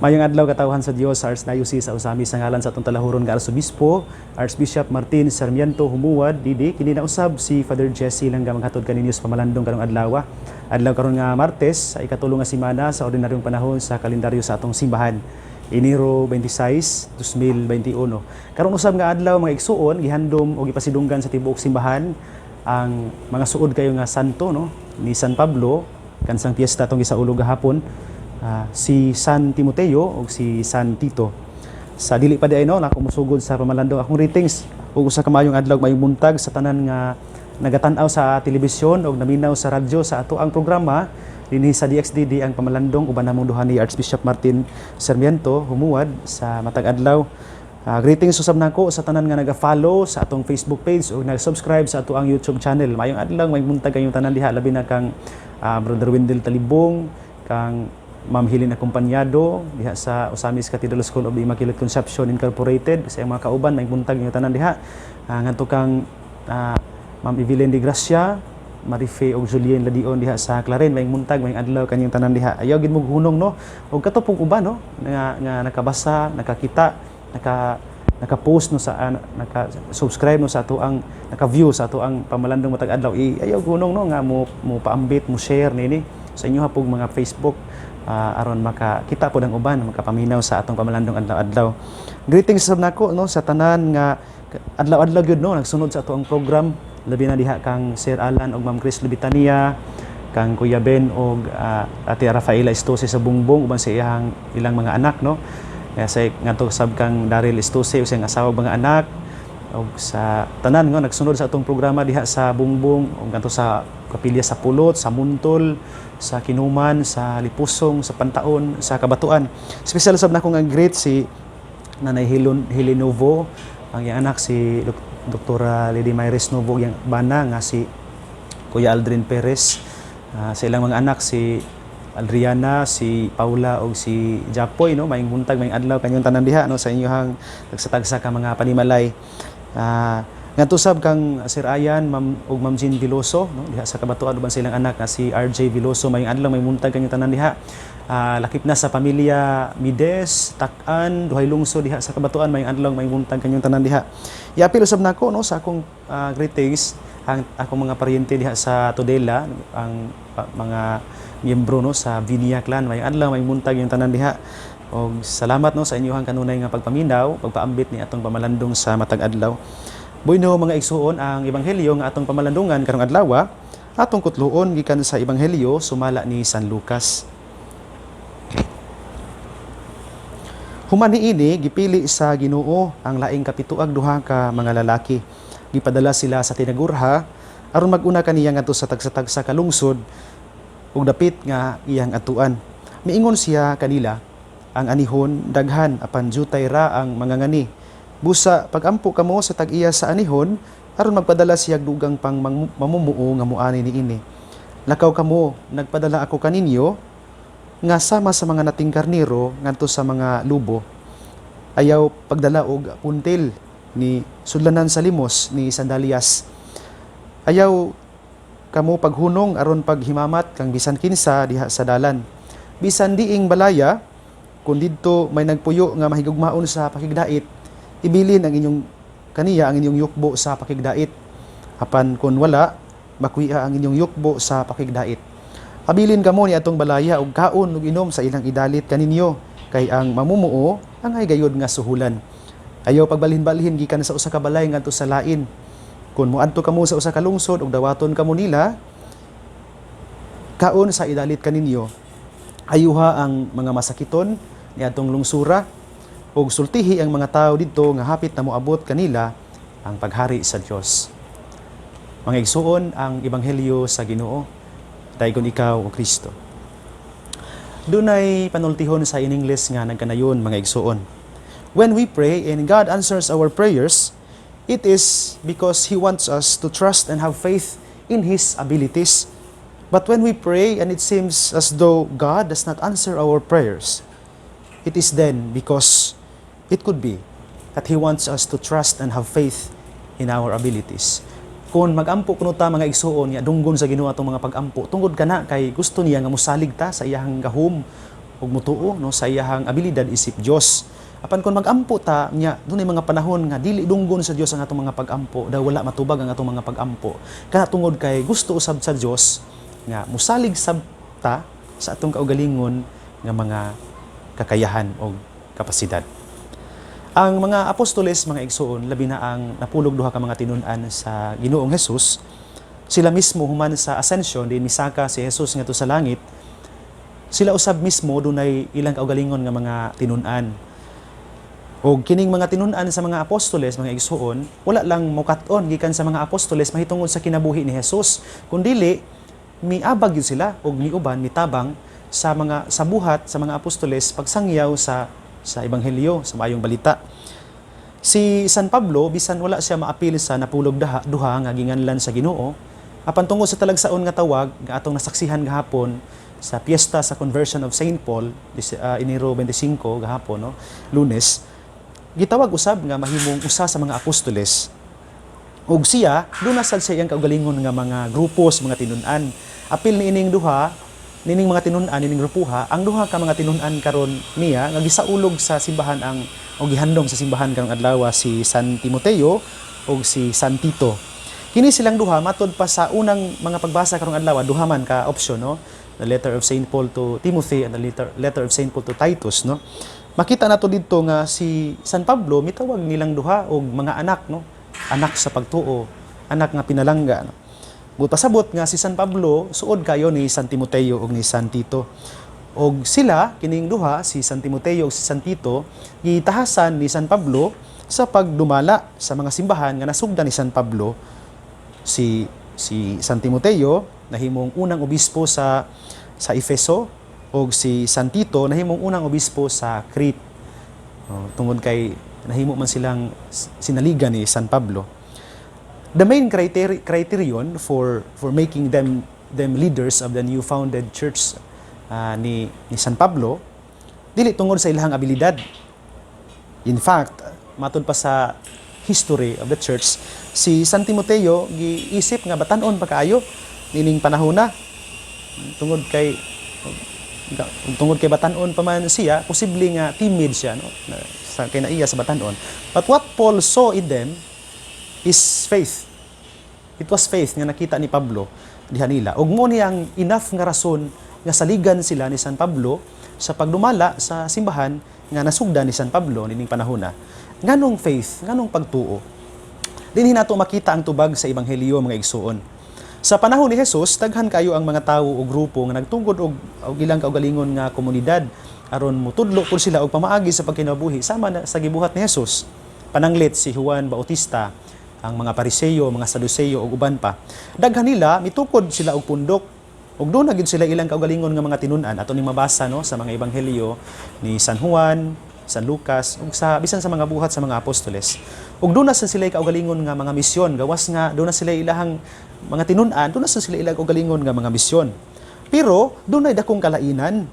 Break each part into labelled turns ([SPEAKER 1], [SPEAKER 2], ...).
[SPEAKER 1] Mayong adlaw, katawhan sa Dios sa Archdiocese sa Ozamiz, sa ngalan sa atong talahuron nga Arsobispo, Archbishop Martin Sarmiento Jumuad, DD. Kini na usab si Father Jesse lang nga maghatod kaninyo sa pamalandong karong adlaw. Adlaw karon nga Martes sa ikatulo nga semana sa ordinaryong panahon sa kalendaryo sa atong simbahan. Enero 26, 2021. Karon usab nga adlaw, mga igsuon, gihandom o gipasidunggan sa tibuok simbahan ang mga suod kayo nga santo, no, ni San Pablo kansang piyesta atong gisaulog gahapon, si San Timoteo ug si San Tito. Sa dili pa diay, no, nako musugod sa pamalandong, akong greetings ug usa ka maayong adlaw, maayong buntag sa tanan nga nagatan-aw sa telebisyon ug naminaw sa radyo sa ato ang programa dinhi sa DXDD, ang pamalandong uban namong duha ni Archbishop Martin Sarmiento Jumuad sa matag adlaw. Greetings usab nako sa tanan nga naga-follow sa atong Facebook page ug nag-subscribe sa ato ang YouTube channel. Maayong adlaw, maayong buntag kayong tanan diha, labi na kang Brother Wendell Talibong, kang Ma'am Helen Acompañado diha sa Ozamiz Cathedral School of the Immaculate Conception Incorporated, sa iyang mga kauban, maayong buntag inyong tanan diha. Ngadto kang Ma'am Evelyn de Gracia, Marife ug Julien Ladion diha sa Clarin, maayong buntag, maayong adlaw kanyang tanan diha. Ayaw gid mo hunong, no. Ug kato pong uban, no, nga nakabasa, nakakita, naka-post, no, sa naka-subscribe, no, sa ato ang naka-view sa ato ang pamalandong matag adlaw. I ayaw hunong, no, nga mo paambit, mo share nini sa inyo pong mga Facebook aron makakita pod ang uban, makapaminaw sa atong pamalandong adlaw-adlaw. Greetings sab nako, no, sa tanan nga adlaw-adlaw gyud, no, nagsunod sa ato ang program, labi na diha kang Sir Alan ug Ma'am Chris Lubitania, kang Kuya Ben ug Ate Rafaela Estose sa Bungbong uban sa iyang ilang mga anak, no. Kaya sa ngadto sab kang Daryl Estose ug sa iyang asawa ug mga anak ug sa tanan nga nagsunod sa atong programa diha sa Bungbong ug ngadto sa kapilya sa Pulot, sa Muntol, sa Kinuman, sa Lipusong, sa Pantaon, sa Kabatuan. Special sab nako nga greet si Nanay Hilon Helenovo, ang iyang anak si Dr. Lady Myres Novo, iyang bana nga si Kuya Aldrin Perez, sa ilang mga anak si Adriana, si Paula ug si Japoy, no. Maayong buntag, maayong adlaw kanyong tanan diha, no, sa inyong tagsa-tagsa ka mga panimalay. Ngadto sab kang Sir Ayan, Ma'am ug Ma'am Jean Veloso, no, diha sa Kabatuan uban sa ilang anak nga si RJ Veloso, maayong adlaw, maayong buntag kanyong tanan diha. Lakip na sa pamilya Mides, Takan, Duhay Lungsod diha sa Kabatuan, maayong adlaw, maayong buntag kanyong tanan diha. Iapil usab nako, no, sa akong greetings ang akong mga paryente diha sa Tudela, ang mga miyembro, no, sa Vinia clan. Maayong adlaw, maayong buntag yung tanan diha. Og salamat, no, sa inyong kanunay nga pagpaminaw, pagpaambit ni atong pamalandong sa matag adlaw. Bueno, mga igsuon, ang ebanghelyo nga atong pamalandungan karong adlaw, atong kutluon gikan sa Ebanghelyo sumala ni San Lucas. Human niini, gipili sa Ginoo ang laing 72 ka mga lalaki. Gipadala sila sa tinagurha aron mag-una kaniya ngadto sa tagsa-tagsa ka lungsod ug dapit nga iyang atuan. Miingon siya kanila, "Ang anihon daghan apan jutay ra ang mangangani. Busa pagampo kamo sa tag-iya sa anihon aron magpadala siya og dugang pang mamumuo nga muani niini. Lakaw kamo, nagpadala ako kaninyo nga sama sa mga nating karnero ngadto sa mga lubo. Ayaw pagdala og puntil ni sudlanan sa limos ni sandalyas. Ayaw kamo paghunong aron paghimamat kang bisan kinsa diha sa dalan. Bisan diing balaya, kung didto may nagpuyo nga mahigugmaon sa pakigdait, ibilin ang inyong kaniya ang inyong yukbo sa pakigdait. Apan kung wala, makuia ang inyong yukbo sa pakigdait. Abilin kamo ni atong balaya ug kaon ug inom sa ilang idalit kaninyo, kay ang mamumuo ang ay gayod nga suhulan. Ayaw pagbalhin-balhin gikan sa usa ka balay ngadto sa lain. Kung moadto kamo sa usa ka lungsod ug dawaton kamo nila, kaon sa idalit kaninyo. Ayuha ang mga masakiton niadtong lungsura ug sultihi ang mga tawo didto nga hapit na moabot kanila ang paghari sa Dios." Mga igsuon, ang ebanghelyo sa Ginoo. Daygon ikaw, O Kristo. Dunay panultihon sa in English nga nagkanayon, mga igsuon. "When we pray and God answers our prayers, it is because He wants us to trust and have faith in His abilities. But when we pray and it seems as though God does not answer our prayers, it is then because it could be that He wants us to trust and have faith in our abilities." Kung magampo kuno ta, mga igsuon, ya dunggon sa Ginoo atong mga pagampo, tungod kana kay gusto niya nga mosalig ta sa iyang gahom Ug mutuo, no, sa iyahang abilidad isip Dios. Apan kung magampo ta nya dunay mga panahon nga dili dunggon sa Dios ang atong mga pagampo, daw wala matubag ang atong mga pagampo. Kana tungod kay gusto usab sa Dios nga musalig sab ta sa atong kaugalingon nga mga kakayahan o kapasidad. Ang mga apostoles, mga igsuon, labi na ang napulog duha ka mga tinun-an sa Ginoong Hesus, sila mismo human sa ascension, din misaka si Jesus ngadto sa langit, sila usab mismo dunay ilang kaugalingon nga mga tinun-an. Og kining mga tinun-an sa mga apostoles, mga igsuon, wala lang mukat-on gikan sa mga apostoles mahitungod sa kinabuhi ni Jesus, kundili miabag gyud sila og miuban, mitabang sa mga sa buhat sa mga apostoles pagsangyaw sa ebanghelyo, sa maayong balita. Si San Pablo, bisan wala siya maapil sa napulog duha nga ginganlan sa Ginoo, apan tungod sa talagsaon nga tawag nga atong nasaksihan gahapon sa piyesta sa conversion of Saint Paul, Enero 25 gahapon, no, Lunes, gitawag usab nga mahimong usa sa mga apostoles. Ug siya, duna sad siya iyang kaugalingon nga mga grupo sa mga tinun-an. Apil ni ining duha, nining mga tinun-an, nining grupuha, ang duha ka mga tinun-an karon niya nga gisaulog sa simbahan ang o gihandong sa simbahan karong adlaw, si San Timoteo ug si San Tito. Kini silang duha, matod pa sa unang mga pagbasa karong adlaw, duha man ka option, no? The letter of Saint Paul to Timothy and the letter of Saint Paul to Titus, no? Makita nato didto nga si San Pablo mitawag nilang duha og mga anak, no? Anak sa pagtuo, anak nga pinalangga, no? Buot pasabot nga si San Pablo suod kayo ni San Timoteo ug ni San Tito. Og sila kining duha, si San Timoteo ug si San Tito, gitahasan ni San Pablo sa pagdumala sa mga simbahan nga nasugdan ni San Pablo. Si San Timoteo nahimong unang obispo sa Efeso ug si San Tito nahimong unang obispo sa Crete. Oh, tungod kay nahimo man silang sinaligan ni San Pablo. The main criterion for making them leaders of the new founded church ni San Pablo dili tungod sa ilahang abilidad. In fact, matod pa sa history of the church, si San Timoteo giisip nga batan-on pa kaayo nining panahona. Tungod kay batan-on pa man siya, posible nga timid siya, no, sa kay naiya sa batan-on. But what Paul saw in them is faith. It was faith nga nakita ni Pablo diha nila. Ug mo niyang enough nga rason nga saligan sila ni San Pablo sa pagdumala sa simbahan nga nasugdan ni San Pablo nining panahona. Nganong faith, nganong pagtuo? Dinhi nato makita ang tubag sa ebanghelyo, mga igsuon. Sa panahon ni Jesus, daghan kayo ang mga tawo o grupo nga nagtungod og ilang kaugalingon nga komunidad aron mutudlo pud sila og pamaagi sa pagkinabuhi sama na sa gibuhat ni Jesus. Pananglit si Juan Bautista, ang mga Pariseo, mga Saduceo ug uban pa. Daghan nila mitukod sila og pundok ug duna gyud sila ilang kaugalingon nga mga tinun-an, ato ning mabasa, no, sa mga ebanghelyo ni San Juan, San Lucas ug sa bisan sa mga buhat sa mga apostoles. Ug duna sa sila kaugalingon nga mga misyon, gawas nga duna sila ilahang mga tinun-an, duna sa sila ilang kaugalingon nga mga misyon. Pero dunay dakong kalainan.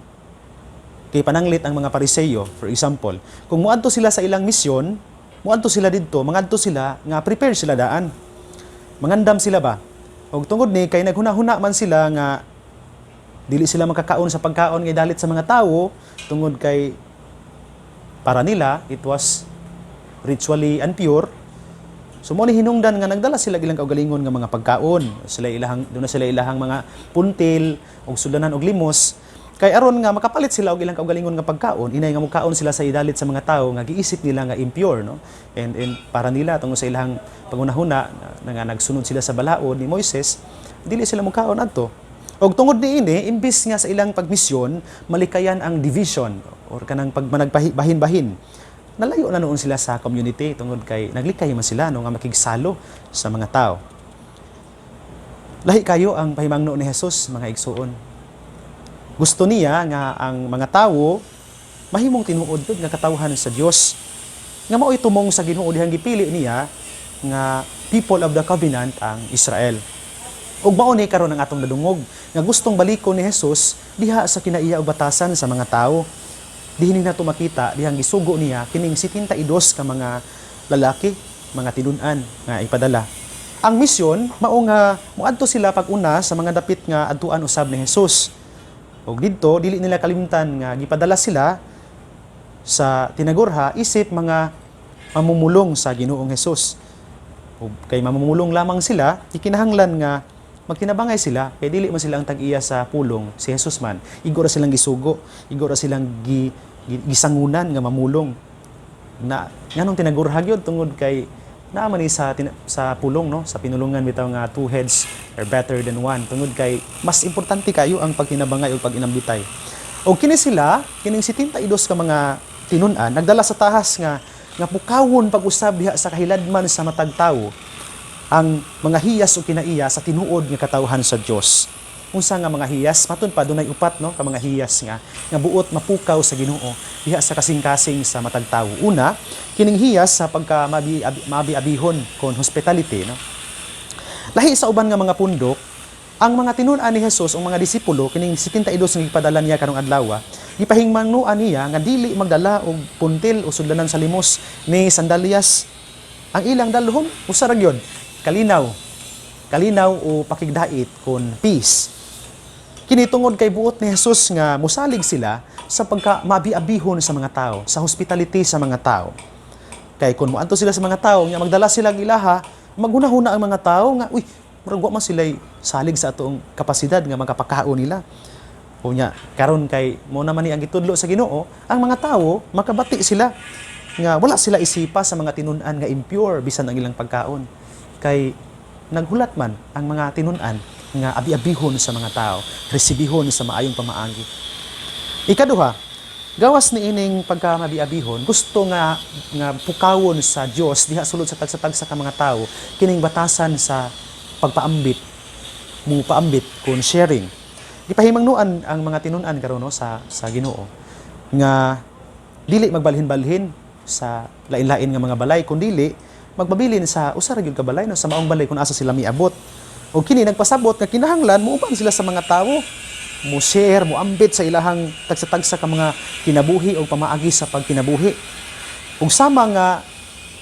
[SPEAKER 1] Kay pananglit ang mga Pariseo, for example, kung muadto sila sa ilang misyon, muadto sila didto, mangadto sila nga prepare sila daan. Mangandam sila ba? Og tungod ni kay naghuna-huna man sila nga dili sila makakaon sa pagkaon nga dalit sa mga tawo tungod kay para nila it was ritually unpure. So mo ni hinungdan nga nagdala sila ilang kaugalingon nga mga pagkaon. Sila ilahang duna sila ilahang mga puntil og sulanan og limos kay aron nga makapalit sila og ilang kaugalingon nga pagkaon inay nga mukaon sila sa idalit sa mga tawo nga giisip nila nga impure, no? And para nila, tungod sa ilahang pangunahuna na nga nagsunod sila sa balaod ni Moises, dili sila mukaon adto. Og tungod niini, imbis nga sa ilang pagmisyon malikayan ang division or kanang pagmanagbahin-bahin, nalayo na noon sila sa community tungod kay naglikay man sila, no, nga makigsalo sa mga tao. Lahi kayo ang pahimangno ni Jesus, mga igsuon. Gusto niya nga ang mga tawo mahimong tinuod gud nga katawhan sa Dios. Nga mao'y tumong sa Ginoo dihang gipili niya nga people of the covenant ang Israel. Ug mao ni karon ang atong nadungog nga gustong balikon ni Jesus diha sa kinaiya og batasan sa mga tawo. Dinhi nato makita dihang gisugo niya kining 72 ka mga lalaki, mga tinun-an nga ipadala. Ang misyon mao nga moadto sila pag-una sa mga dapit nga adtuan usab ni Jesus. Ug didto dili nila kalimtan nga gipadala sila sa tinagurha isip mga mamumulong sa Ginoong Hesus. Ug kay mamumulong lamang sila, ikinahanglan nga magtinabangay sila kay dili man sila ang tag-iya sa pulong, si Jesus man. Igo ra silang gisugo, igo ra silang gisangunan nga mamulong. Na nganong tinagurha gyud? Tungod kay naa man ni sa pulong, no, sa pinulungan bitaw nga "Two heads are better than one," tungod kay mas importante kayo ang pagtinabangay ug pag-inambitay. Og kini sila, kining 72 ka mga tinun-an, nagdala sa tahas nga nga pukawon pag-usab diha sa kahiladman sa matag tawo ang mga hiyas o kinaiya sa tinuod nga katawhan sa Dios. Unsa nga mga hiyas? Matud pa dunay upat, no, ka mga hiyas nga nga buot mapukaw sa Ginoo diha sa kasing-kasing sa matag tawo. Una, kining hiyas sa pagka maabi-abihon kon hospitality, no. Lahi sa uban nga mga pundok, ang mga tinun-an ni Jesus o mga disipulo, kining 72 nga gipadala niya karong adlaw, gipahingmangnuan niya nga dili magdala og puntil o sudlanan sa limos ni sandalyas. Ang ilang dalhon usa ra gyud, kalinaw. Kalinaw o pakigdait kon peace. Kini tungod kay buot ni Jesus nga musalig sila sa pagka maabi-abihon sa mga tao, sa hospitality sa mga tao. Kay kung moadto sila sa mga tao, nga magdala sila og ilaha, maghunahuna ang mga tao nga, "Uy, murag wa man sila salig sa atong kapasidad nga makapakaon nila." Unya, karon kay mo naman ni ang gitudlo sa Ginoo, ang mga tao makabati sila nga wala sila isipa sa mga tinun-an nga impure bisan ang ilang pagkaon. Kay naghulat man ang mga tinun-an nga abi-abihon sa mga tao, resibihon sa maayong pamaagi. Ikaduha, gawas ni ining pagka mabi-abihon, gusto nga nga pukawon sa Dios diha sulod sa tagsa-tagsa ka mga tao kining batasan sa pagpaambit, mo paambit kun sharing. Gipahimangnuan ang mga tinun-an karon, no, sa Ginoo nga dili magbalhin-balhin sa lain-lain nga mga balay kundili magpabilin sa usa ra gyud ka balay, no, sa maong balay kung asa sila miabot. Ug kini nagpasabot nga kinahanglan muuban sila sa mga tawo, mo share, mo ambit sa ilahang tagsa-tagsa ka mga kinabuhi o pamaagi sa pagkinabuhi. Ug sama nga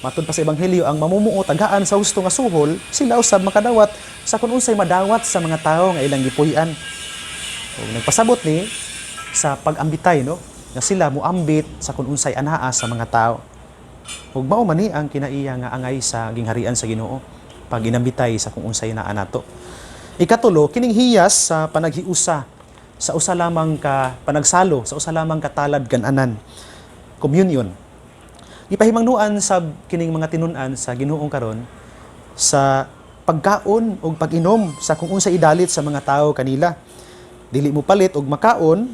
[SPEAKER 1] matud pa sa ebanghelyo, ang mamumuo tagaan sa husto nga suhol, sila usab makadawat sa kung unsay madawat sa mga tawo nga ilang gipuy-an. Ug nagpasabot ni sa pag-ambitay, no, nga sila muambit sa kung unsay anaa sa mga tao. Ug mao man ni ang kinaiya nga angay sa gingharian sa Ginoo, pag inambitay sa kung unsay naa nato. Ikatulo, kining hiyas sa panaghiusa sa usa lamang ka panagsalo, sa usa lamang ka talad kan-anan. Communion. Gipahimangnuan sa kining mga tinun-an sa Ginoong karon sa pagkaon ug pag-inom sa kung unsa idalit sa mga tao kanila. Dili mo palit og makaon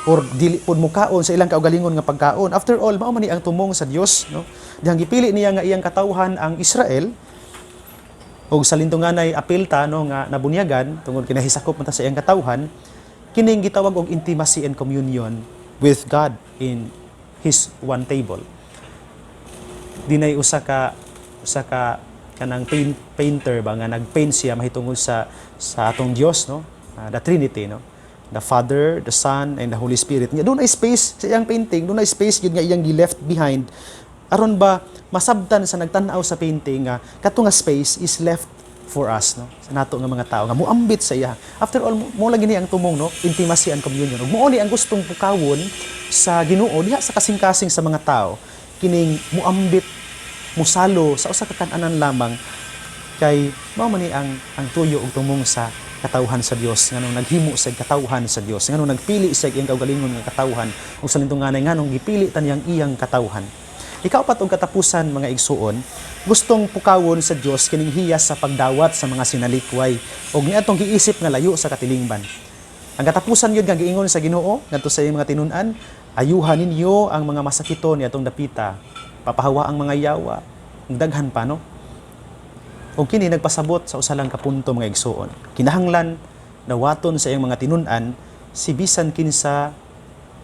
[SPEAKER 1] or dili pud mo kaon sa ilang kaugalingon nga pagkaon. After all, mao man ni ang tumong sa Dios, no? Dihang gipili niya nga iyang katawhan ang Israel ug sa lintunganay apil ta, no, nga nabunyagan tungod kay nahisakop man ta sa iyang katawhan, kining gitawag og intimacy and communion with God in His one table. Dinay usa ka kanang painter ba nga nagpaint siya mahitungod sa atong Dios, no? Ah, the Trinity, no, the Father, the Son and the Holy Spirit. Nga dunay space sa iyang painting, dunay space gyud nga iyang gi-left behind aron ba masabtan sa nagtan-aw sa painting nga kato nga space is left for us, no, sa nato nga mga tao nga muambit sa iya. After all, mo lagi ni ang tumong, no, intimacy and communion. Ug mao ni ang gustong pukawon sa Ginoo diha sa kasing-kasing sa mga tao, kining muambit, musalo sa usa ka kan-anan lamang, kay mao man ni ang tuyo ug tumong sa katawhan sa Dios, nganong naghimo sa katawhan sa Dios, nganong nagpili sa iyang kaugalingon nga katawhan, ug sa lintunganay nganong gipili ta niyang iyang katawhan. Ikaupat og katapusan, mga igsuon, gustong pukawon sa Dios kining hiyas sa pagdawat sa mga sinalikway ug niadtong giisip nga layo sa katilingban. Ang katapusan yun nga giingon sa Ginoo ngadto sa iyang mga tinun-an, "Ayuhan ninyo ang mga masakiton niadtong dapita, papahawa ang mga yawa," ug daghan pa, no. Ug kini nagpasabot sa usa lang ka punto, mga igsuon. Kinahanglan dawaton sa iyang mga tinun-an si bisan kinsa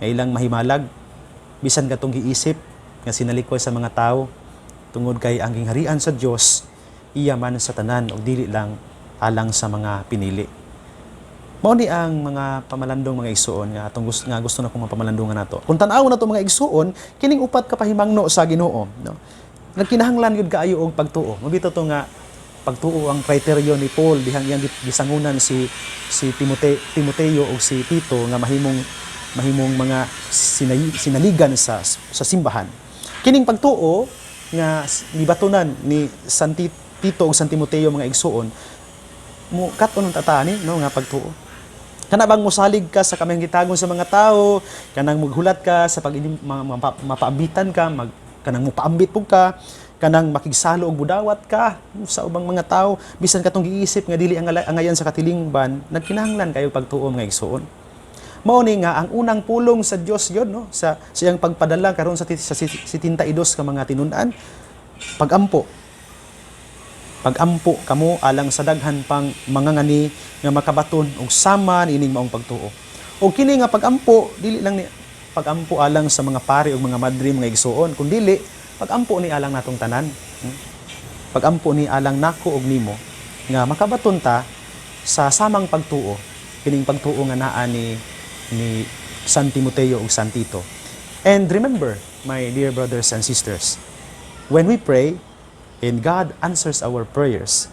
[SPEAKER 1] nga ilang mahimalag, bisan katong giisip nga sinalikway sa mga tao, tungod kay ang gingharian sa Dios iya man sa tanan ug dili lang alang sa mga pinili. Mao ni ang mga pamalandong, mga igsuon, nga atong gusto, nga gusto na kong mapamalandungan nato. Kung tan-awon nato, mga igsuon, kining upat ka pahimangno sa Ginoo, no. Nagkinahanglan gyud kaayo og pagtuo. Mabito to nga Pagtuo ang criteria ni Paul dihang iyang gisangunan si Timoteo ug si Tito nga mahimong mahimong mga sinaligan sa simbahan. Kining pagtuo nga gibatunan ni San Tito ug San Timoteo, mga igsuon, mo kat-on ta ani, no, nga pagtuo. Kana bang musalig ka sa kamangitagon sa mga tao, kanang mughulat ka sa pag mapaambitan ka, kanang mupaambit pug ka, kanang makigsalo og budawat ka sa ubang mga tao, bisan katong giisip nga dili ang angayan sa katilingban, nagkinahanglan kayo pagtuo, mga igsuon. Mao ni nga ang unang pulong sa Dios yun, no, sa siyang pagpadala karon sa 72 ka mga tinun-an, pagampo. Pagampo kamo alang sa daghan pang mga ngani nga makabaton og sama niining maong pagtuo. Og kini nga pagampo, dili lang ni pagampo alang sa mga pari ug mga madre, mga igsuon, kun dili pagampo ni alang natong tanan. Pagampo ni alang nako ug nimo nga makabaton ta sa samang pagtuo, kining pagtuo nga naa ni San Timoteo ug San Tito. And remember, my dear brothers and sisters, when we pray and God answers our prayers,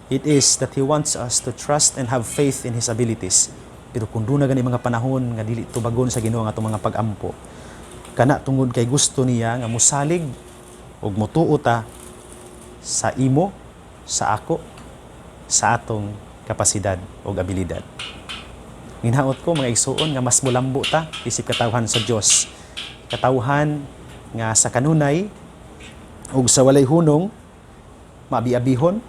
[SPEAKER 1] it is that He wants us to trust and have faith in His abilities. Pero kung duna gani mga panahon nga dili tubagon sa Ginoo ang atong mga pagampo, kana tungod kay gusto niya nga musalig ug mutuo ta sa imo, sa ako, sa atong kapasidad ug abilidad. Ginaot ko, mga igsuon, nga mas mulambo ta isip katawhan sa Dios. Katawhan nga sa kanunay ug sa walay hunong maabiabihon,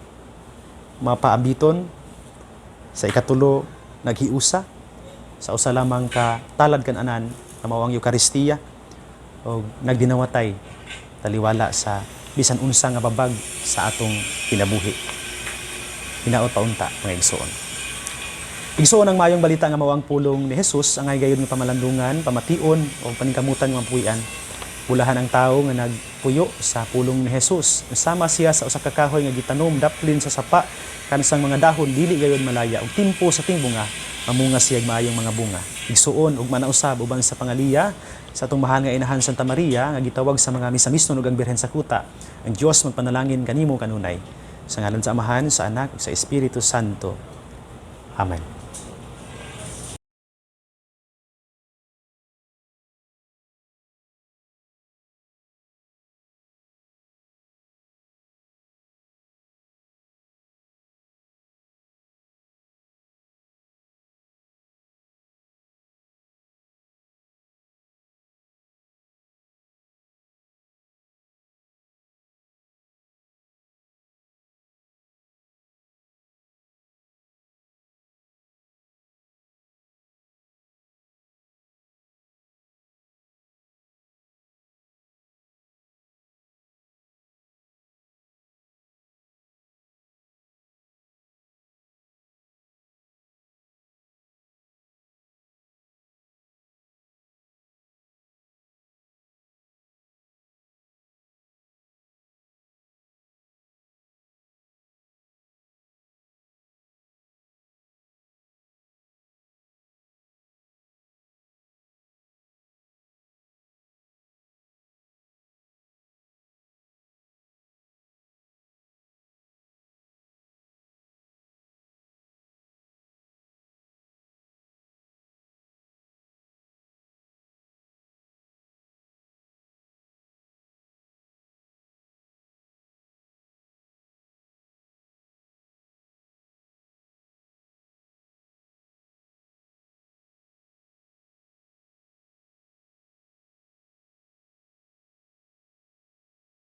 [SPEAKER 1] mapaambiton, sa ikatulo, naghiusa sa usa lamang ka talad kan-anan nga mao ang Eukaristiya ug nagdinawatay taliwala sa bisan unsa nga babag sa atong kinabuhi. Hinaot paunta, mga igsoon. Igsuon, ang maayong balita nga mao ang pulong ni Jesus angay gayud nga pamalandungan, pamation o paningkamutan nga mapuy-an. Bulahan ang tawo nga nagpuyo sa pulong ni Jesus. Sama siya sa usa ka kahoy nga gitanom daplin sa sapa, kansang mga dahon dili gayud malaya ug timpo sa tingbunga mamunga siya maayong mga bunga. Igsuon, ug manausab uban sa pangaliya sa atong mahal nga inahan Santa Maria nga gitawag sa mga misamisnon ug ang Birhen sa Kuta. Ang Dios magpanalangin kanimo kanunay. Sa ngalan sa Amahan, sa Anak, ug sa Espiritu Santo. Amen.